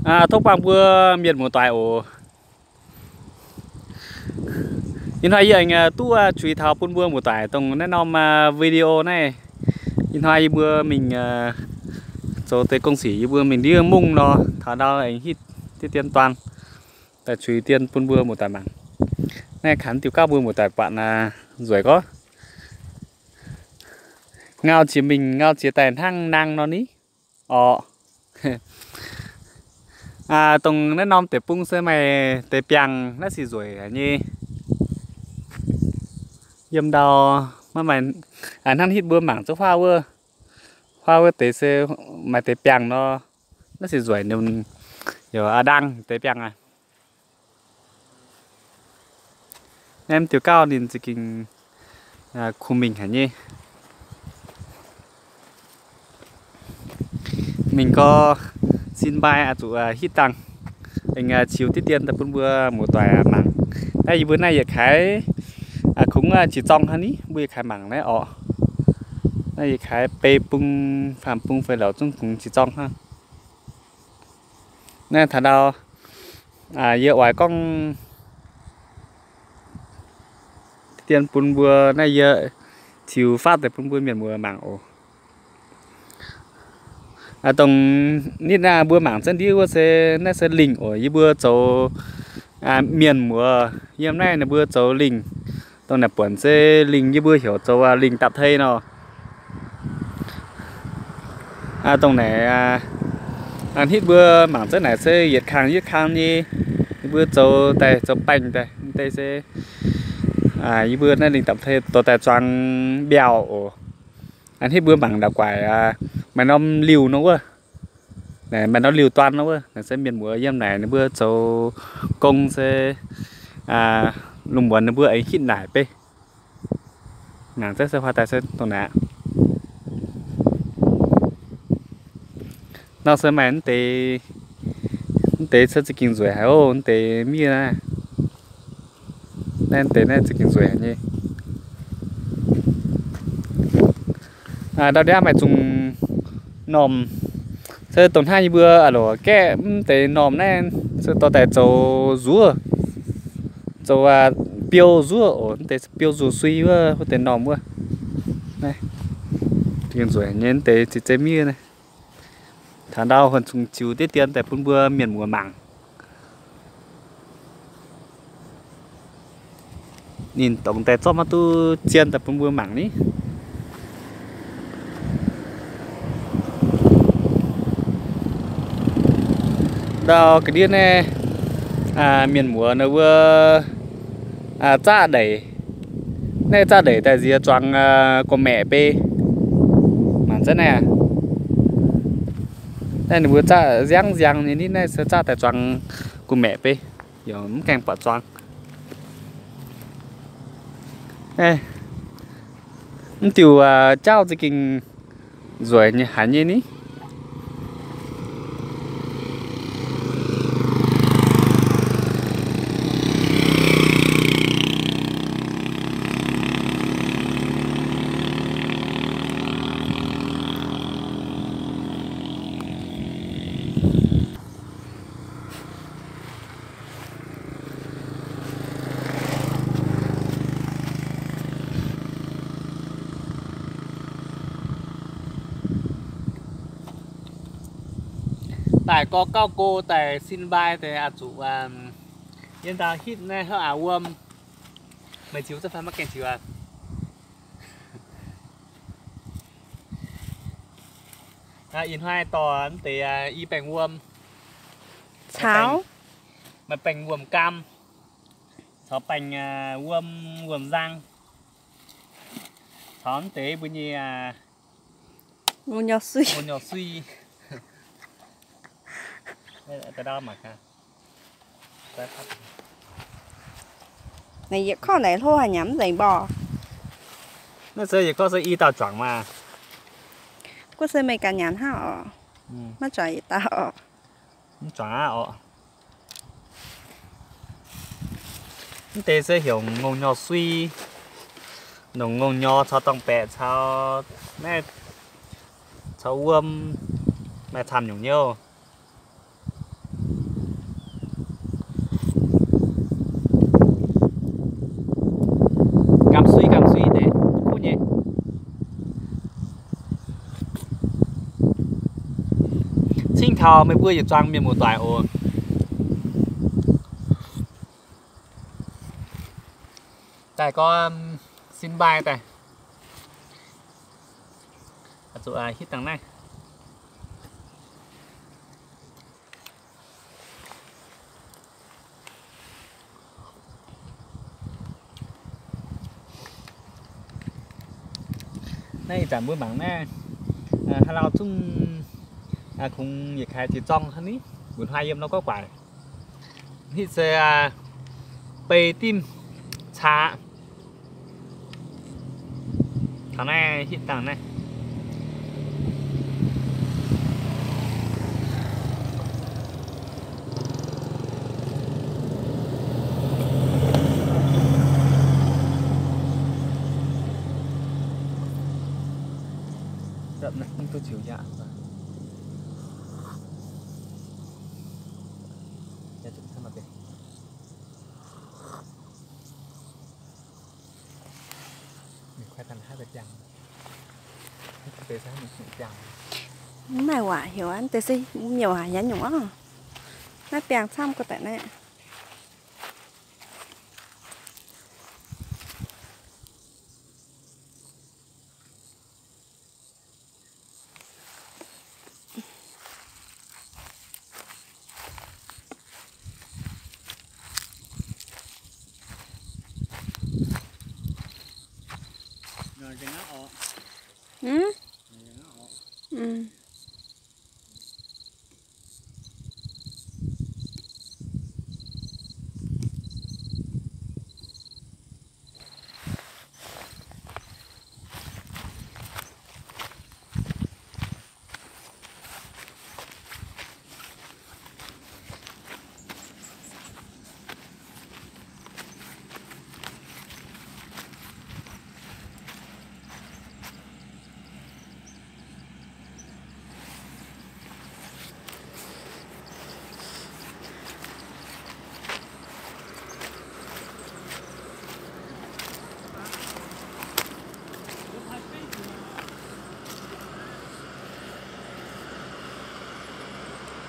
Tov buangh mbuo mienh muoz-doic oc. Ih hnoi yie aengx duqv cuix taux bun mbuo muoz-doic dongh naaiv norm video naaiv. Ih hnoi yie mbuo mingh zoux deix gong-sic, yie mbuo mingh ndiev mungv nor, taux ndau aengx hitv diqv dien duang daaih cuix dien bun mbuo muoz-doic mangc. Naaiv kangx diuh gauv mbuo muoz-doic buatc nzueic gorqv. Ngau jiex mingh ngau jiex daaih hnangv nang nor ni. Orqc. Dongh naaiv norm deic-bung se maaih deix biangh naaiv sic nzueic nyei. Yiem ndau maiv maaih, hnangv hitv mbuo mangc zungv huaav wuov, huaav wuov deix se maaih deix biangh nor, naaiv sic nzueic ninh yaac a'ndaang deix biangh aqv. Naaiv diuh gauv ninh za'gengh kuh mingh haic nyei. Mingh gorx, sin mbai oix zuqc hitv dangh, aengx ziux diqv dien daaih bun mbuo muoz-doic mangc. Naaiv yie mbuo naaiv yietc kaaix kungx jiex zorng hnangv ni, mbuo yietc kaaix mangc naaiv orqc. Naaiv yietc kaaix bei bung, faam bung feix lorqc zungv kungx jiex zorng hnangv. Naaiv taux ndau yie oix gorngv dien bun mbuo, naaiv yie ziux faatv deix bun mbuo mienh muoz mangc oc. Dongh nitv naaiv mbuo mangc zengv ndiev wuov se, naaiv se lingh oc. Yie mbuo zoux mienh muoz yiem naaiv ninh mbuo zoux lingh. Dongh naaic buonc se lingh, yie mbuo heuc zoux lingh dapv tei nor. Dongh naaic, hitv mbuo mangc zengv naaic se yietc kang yietc kang nyei. Yie mbuo zoux daaih zoux baengh daaih, mv deix se yie mbuo naaiv lingh dapv tei dorh daaih zuangx mbiauh oc. Hitv mbuo mangc ndau guaaic, maaih norm liuh nor wuov, maaih norm liuh duan nor wuov, naaic se mienh muoz yiem naaic ninh mbuo zoux gong se lungh muonz ninh mbuo aengx hitv naaic beiv. Mangc zengv se huaav daaih se dongh naaic. Nor se maaih mv deix, mv deix se za'gengh nzueic haic oc, mv deix miev naaiv. Naaiv mv deix naaiv za'gengh nzueic haic nyei. Ndau ndiangv maaih zungh normh, se dongh hnangv yie mbuo loc gaeqv mv deix normh naaiv se dorh daaih zoux nzuov, zoux biou nzuov oc. Mv deix biou nzuov sui wuov, wuov deix normh wuov. Nzueic nyei mv deix ziex zei miev naaiv. Taux ndau huon zungh ziux diqv dien daaih bun mbuo mienh muoz mangc. Ninh dongh daaih zorqv maiv duqv zien daaih bun mbuo mangc ni. Ndau ga'ndiev naaiv mienh muoz ninh mbuo zaqv ndeic. Naaiv zaqv ndeic daaih nziex zuangx gu'maeqc bei. Mangc zengv naaiv aqv. Naaiv ninh mbuo zaqv nziangv nziangv nyei ni, naaiv se zaqv daaih zuangx gu'maeqc bei, yaac mv gaengh buatc zuangx. Mv diuh jauv za'gengh nzueic nyei haic nyei ni. Daaih gorx gauh go daaih sin mbai deix aqv zuqc yiem ndau hitv naaiv haav aac wuom. Meih ziux za'fai maiv gaengh ziux aqv. Ih hnoi dorh mv deix i baengh wuom caux, maaih baengh wuom-gaam caux baengh wuom, wuom-nzang caux mv deix mbuo nyei wuom-nyorx sui. Naaiv yietc korv naaic hlo haic nyei, mv nzengc mborqc. Naaiv se yietc korv se i dauh juangc maah. Guov se meih ganh nyanc hnangv oc. Maiv juangc yietc dauh oc. Mv juangc aqv oc. Mv deix se heuc ngongh nyorx sui, nongc ngongh nyorx caux dorngh baeqc caux naaiv caux wuom, maaih camv nyungc nyei oc. Taux meih mbuo yietc zuangx mienh muoz-doic oc. Daaih gorngv sin mbaih daaih. Zuqc hitv dangh naaiv. Naaiv ih zanc mbuo mangc naaiv, haaix lauh zungv kungx yietc kaaix jiex zorng hnangv ni, mbuoqc hnoi yiem nor gorngv guaaic. Hitv se bei dimv caqv. Taux naaiv hitv dangh naaiv. Mv maaih waac heuc aqv, deix se miuc haic nyei nyungc orv. Naaiv biangh camv gu'daic naaiv.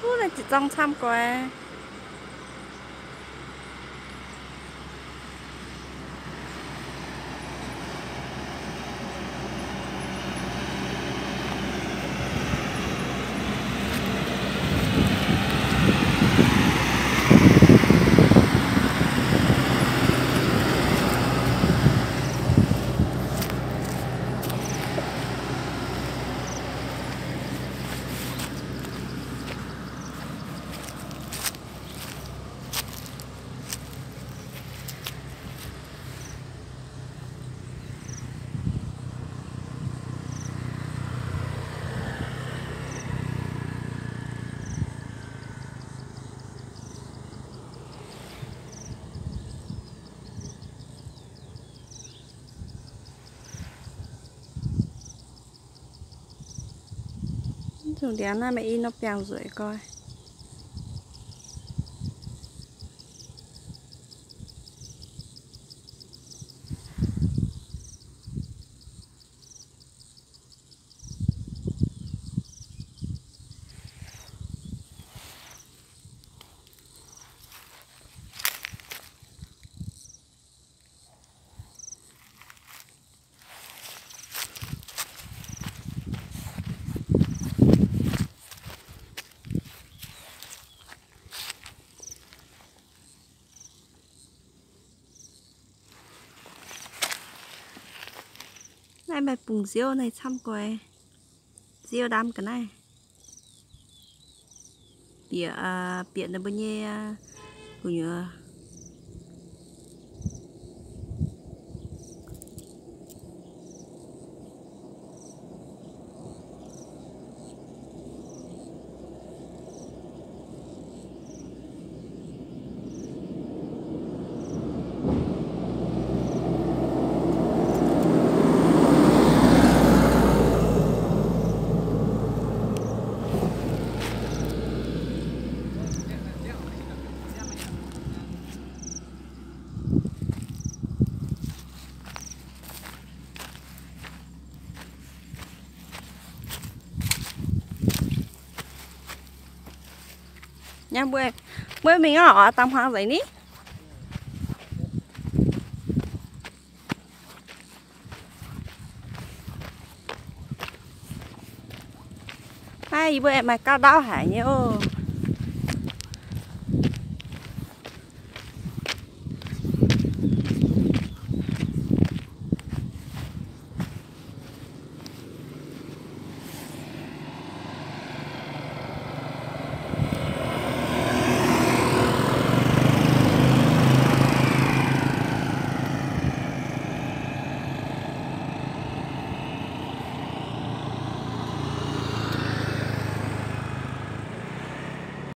Wuov naaiv jiex zorng camv guai. Mv dungx ndiangx naaiv maaih i norm biangh nzueic goi. Naaiv maaih bungx nziouv naaiv camv guai. Nziouv ndamv ga'naaiv. Bieqc, bieqc ninh mbuo nyei gu'nyuoz. Mbuo, mbuo mingh oc, dangh hmuangx nzengc ni. Naaiv yie mbuo aengx maaih gauh ndaauv haic nyei oc.